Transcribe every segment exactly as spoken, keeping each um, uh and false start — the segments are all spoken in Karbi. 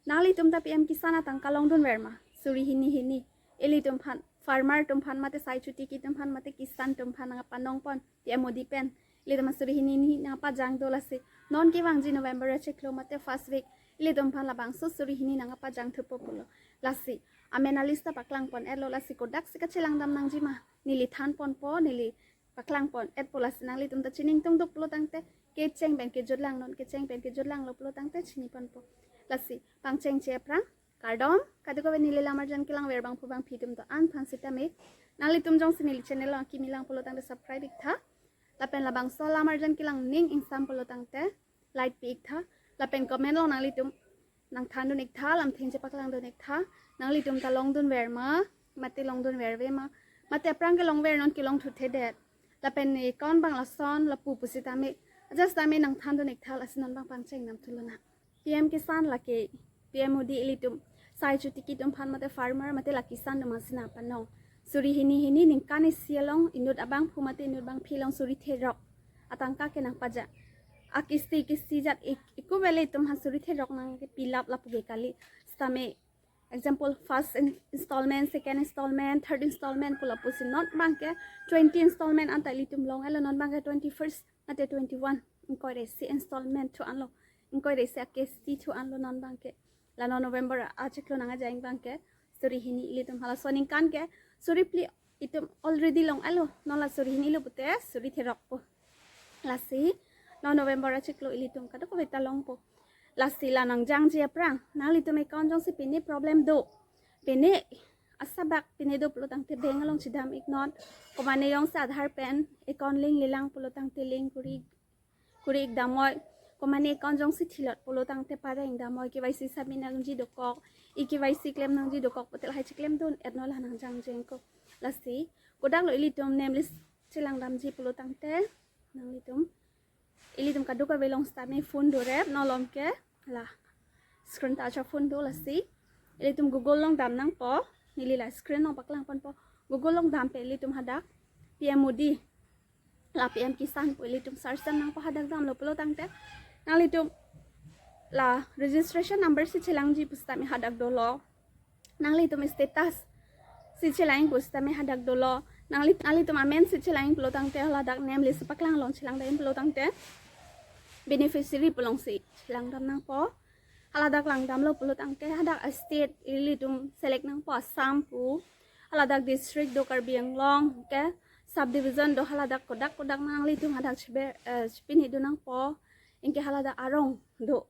Nanglitum ta P M Kisan atangka longdun ver ma? Suri hini hini. Ilitum aphan, farmer atum aphan mate sai chotiki atum aphan mate kisan atum aphan nangpanong pon P M Modi pen. Ilitum suri hini hini nangpajang do lasi. Non kevangji November achiklo mate first week. Ilitum aphan labangso suri hini nangpajang thupo pulo. Lasi amen a-list ta paklang pon-etlo, lasi kodak si kachelang dam nangji ma? Neli than ponpo, neli paklang pon-etpo, lasi nanglitum ta chini ingtung duk pulo tangte, kecheng pen kejut lang non, kecheng pen kejut langlo pulo tangte chini ponpo. Lasi pangchengche aphrang, kardom, kadokave neli lamarjan kelang ver bangphu bangphi atum do-an aphan sitame, nanglitum jongsi neli channel along kimi lang pulo tangte subscribe ik tha. Lapen labangso lamarjan kelang ning ingsam pulo tangte like pi ik tha. Lapen comment along nanglitum nangthan dun ik tha, lamthe chepaklangdun ik tha. Nanglitum ta longdun ver ma, mate longdun verve ma, mate aphrang kelong ver non kelong thuthedet. Lapen account abang lason lapu pusitame, just tame nangthan dun ik tha, lasi non abang pangcheng dam thulo na. P M Kisan lake P M Modi ilitum sai chotiki atum aphan mate farmer mate la kisan atum aphan si nangpanong. Suri hini hini ningkan isi along inut abangphu mate inut bangphi along suri therok atangka ke nangpajak. Akisti kisti jat ik, ikuvele atum aphan suri therok nangkepilap lapu ke kali. Sitame example, first in-, installment, second installment, third installment pu lapusi non abangke twenty installment anta ilitum long-etlo, non abangke twenty-first mate twenty-one, ingkoi ra isi installment thu-anlo, ingkoi ra isi akisti thu-anlo non abangke. La non November achiklo nangkejang abangke suri hini, ilitum halaso aningkan ke suri phli itum already long-etlo, non la suri hini lo pute suri therok po. Lasi non November achiklo ilitum kadokave ta longpo. Lasi la nangjangji aphrang nanglitum account jongsi pine problem do, pine asabak pine do pulo tangte bank along chedam ik non. Komane jongsi Aadhaar pen account link lelang pulo tangte link kuri, kuri ik damnoi. Komane account jongsi thilot pulo tangte pareng damnoi. K Y C submit nangji dokok, e-K Y C klem nangji dokok pute lahai cheklemdun-et non, la nangjangji ako. Lasi kodaklo ilitum name list chelang damji pulo tangte, nanglitum, ilitum kadokave along sitame phone do rep, non along ke la screen touch a-phone do, lasi ilitum Google along dam nangpo. Neli la screen along paklang ponpo. Google along dam pen ilitum hadak P M Modi, la P M Kisan pu ilitum search dam nangpo. Hadak damlo pulo tangte nanglitum la registration number si chelangji pusitame hadak dolo. Nanglitum status si chelang pusitame hadak dolo. Nangli, nanglitum amen si chelang pulo tangte, haladak name list paklang along chelang dam pulo tangte beneficiary pu alongsi chelang dam nangpo. Haladak lang damlo pulo tangte hadak state ilitum select nangpo, Assam pu. Haladak district do Karbi Anglong, ke subdivision do, haladak kodak kodak nanglitum hadak chebe, eh, chepini do nangpo. Anke haladak arong do,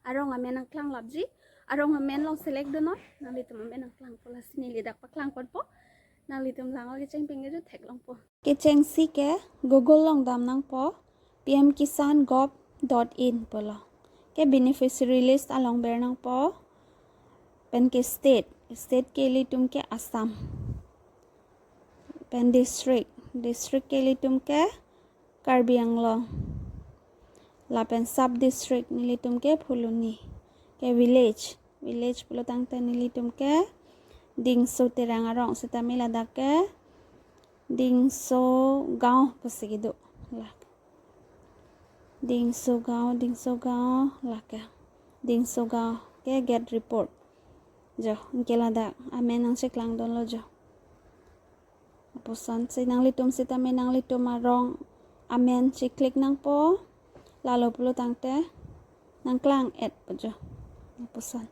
arong amen nangklang lapji, arong amen along select do non, nanglitum amen nangklangpo. Lasi neli dak paklang ponpo, nanglitum lang-o, kecheng pen kejut theklongpo. Kechengsi ke Google along dam nangpo, P M Kisan gov dot in pulo. Ke beneficiary list along ber nangpo. Pen ke state, state ke ilitum ke Assam. Pen district, district ke ilitum ke Karbi Anglong. Lapen sub district nelitum ke Phuloni. Ke village, village pulo tangte nelitum ke Dingso Terang arong sitame ladak ke Dingso Gaon pusi kedo. La Dingso Gaon, Dingso Gaon, lake Dingso Gaon ke get report jo. Anke ladak amen nangcheklangdunlo jo. Lapusonsi nanglitum sitame nanglitum arong amen che-click nangpo. Lalo pulo tangte nangklang-etpo jo. Lapuson.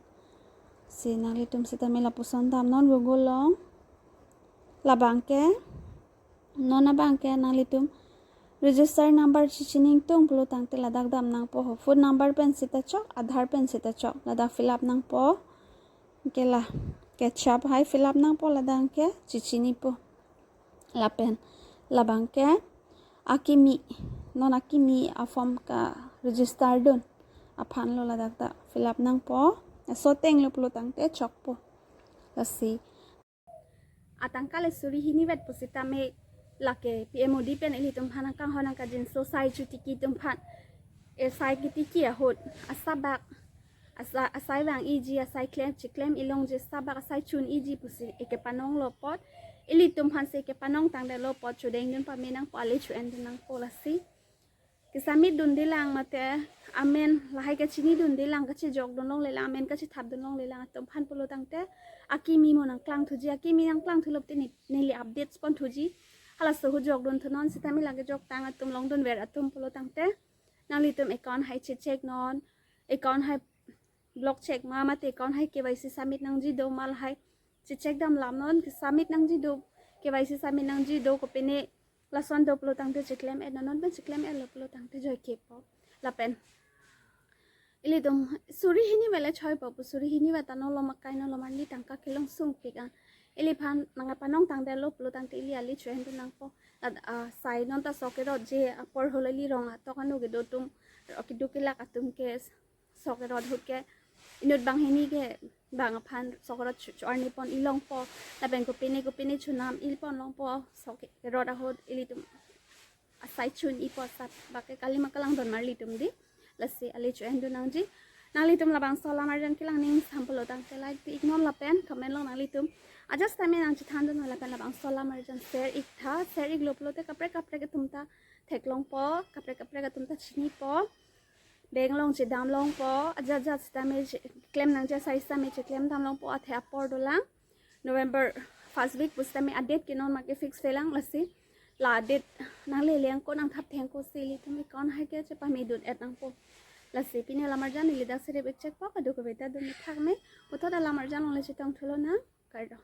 Si nanglitum sitame lapuson dam non Google along. Labang ke, non abang ke nanglitum register number chechini ingtung pulo tangte ladak dam nangpo ho. Phone number pen sita chok, Aadhaar pen sita chok, ladak fill up nangpo. Anke la captcha hai fill up nangpo, ladak ke chechinipo. Lapen labang ke akimi, non akimi a-form ka-register dun aphanlo, ladak ta fill up nangpo. Laso atenglo pulo tangte chokpo. Lasi atangka le suri hini vet pusitame lake P M Modi pen ilitum aphan nangkanghon nangkajinso sai chotiki atum aphan, e sai kitiki ahut asabak, asa-, asai vang-iji, asai klem, cheklem ilongji, asabak asai chun-iji pusi ekepanonglo apot, ilitum aphansi ekepanong tangdetlo apot chodengdun pame nangpo, ale cho-endun nangpo. Lasi Kesubmit dundelang mate amen lahai kachinidundelang, kachejokdun longlelang, amen kachethapdun longlelang atum aphan pulo tangte akimi mo nangklangthuji, akimi nangklangthulo te ne-, neli updates ponthuji. Halaso ahut jokdunthunnon sitame lake joktang atum longdunver atum pulo tangte nanglitum account hai checheck non, account hai block check ma mate account hai K Y C submit nangji do ma lahai checheck damlamnon, submit nangji do, K Y C submit nangji do kopine lason do pulo tangte cheklem-etnon, non pen cheklem-etlo pulo tangte joike po. Lapen ilitum suri hini vele choipo pu, suri hini vata nolo makai nolo marli tangka kelong sungpik an. Iliphan nangpanong tangdetlo pulo tangte ili ali cho-endun nangpo. Lad, ah, sai non ta sok kerot je apor holo ili rong atok anu kedo atum, keduk kelak atum ke sok kerot ahut ke inut banghini ke bang aphan sok kerot cho-, cho-arni pon ilongpo. Lapen kopine kopine chonam ilpon longpo sok kerot ahut, ilitum asai chun-ipo sat bak ke kalima kalangdun marlitum di. Lasi ali cho-endun nangji. Nanglitum labangso alam arjan kelang ning sam pulo tangte like pi-iknon lapen comment along nanglitum ajat sitame nangchethandun lapen labangso alam arjan share-iktha, share-iklo pulote kaprek kaprek atum ta theklongpo, kaprek kaprek atum ta chinipo. Bank along chedam longpo, ajat ajat sitame che-, klem nangji asai sitame cheklem dam longpo, athe apor dolang. November first week pusitame a-date ke non make fix velang, lasi la date nanglele angko nangthap thengko si ilitum account hai ke chepamedun-et nangpo. Lasi pini alam arjan ili dak sirip ik chekpo, kadokave ta dun methak me. Puthot alam arjan longle chetongthulo nang, kardom.